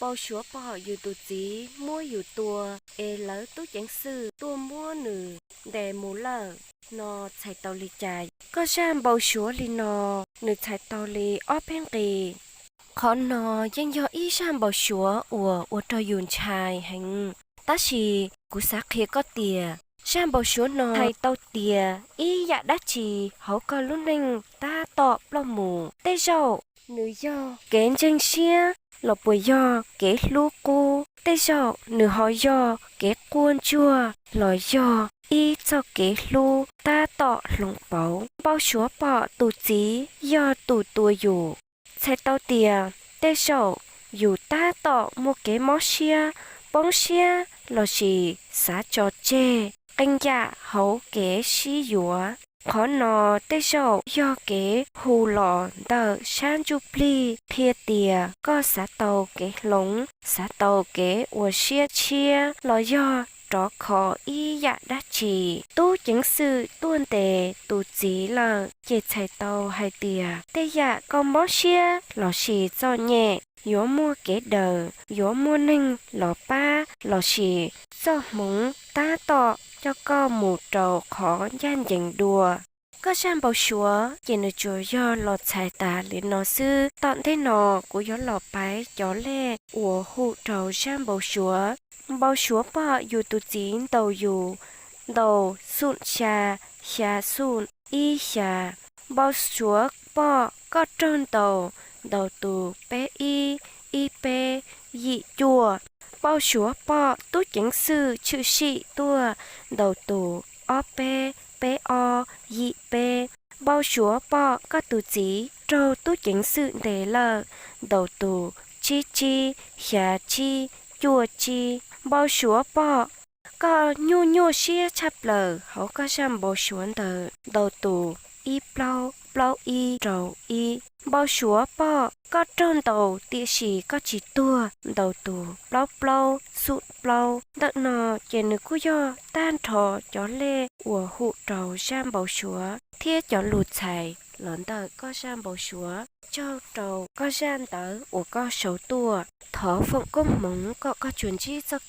Npau suav pom yus tus txiv muab yus tua, es lawv tub ceev xwm tuaj muab nws ntes mus lawm no txhais tau li cas? Koj zaj npau suav li no nws txhais tau li ob peb nqi. Qhov no yeej yog ib zaj npau suav uas ua rau yus ntshai heev, tab sis kuv xav qhia koj tias zaj npau suav no txhais tau tias ib yam dab tsi hauv koj lub neej tab tom ploj mus. Tej zaum nws yog kev ntseeg siab los puas yog kev hlub qub, tej zaum nws ho yog kev quaj ntsuag los yog ib txoj kev hlub tab tom hloov pauv. Npau suav pom tus txiv yog tus tua yus, txhais tau tias tej zaum yus tab tom muaj kev mob siab, poob siab lossis xav tso tseg qee yam hauv kev sib yuav. Qhov no tej zaum yog kev hu los ntawm sab ntsuj plig qhia tias koj xav tau kev hloov, xav tau kev ua siab tshiab los yog rov kho ib yam dab tsi. Tub ceev xwm tuaj ntes tus txiv lawm ces txhais tau hais tias tej yam koj mob siab lossis txom nyem yuav muaj kev daws, yuav muaj neeg los pab lossis txoj hmoov tab tom coj koj mus rau qhov ncaj ncees dua. Koj zaj npau suav ces nws tsuas yog los txhais tas li no xwb. Tom ntej no kuv yuav los paiv cov lej uas hu rau zaj npau suav. Npau suav pom yus tus txiv ntaus yus, ntaus xum xya, xya xum, ib xya. Npau suav pom koj raug ntaus, ntaus tus peb ib, ib peb, yim cuaj. Npau suav pom tub ceev xwm tshwm sim tuaj ntaus tus ob peb, peb ob, yim peb. Npau suav pom koj tus txiv raug tub ceev xwm ntes lawm, ntaus tus tsib tsib, xya tsib, cuaj tsib. Npau suav pom koj nyuaj nyuaj siab tshaj plaws hauv koj zaj npau suav ntawd, ntaus tus ib plaub, plaub ib, rau ib. Npau suav pom koj raug ntaus tiam sis koj tsis tuag, ntaus tus plaub plaub, xum plaub. Ntawm no ces nws kuj yog tag nrho cov lej uas hu rau zaj npau suav thiab cov lus txhais los ntawm koj zaj npau suav tsaug rau koj zaj ntawv uas koj sau tuaj. Thov foom koob hmoov kom koj tsuas ntsib txoj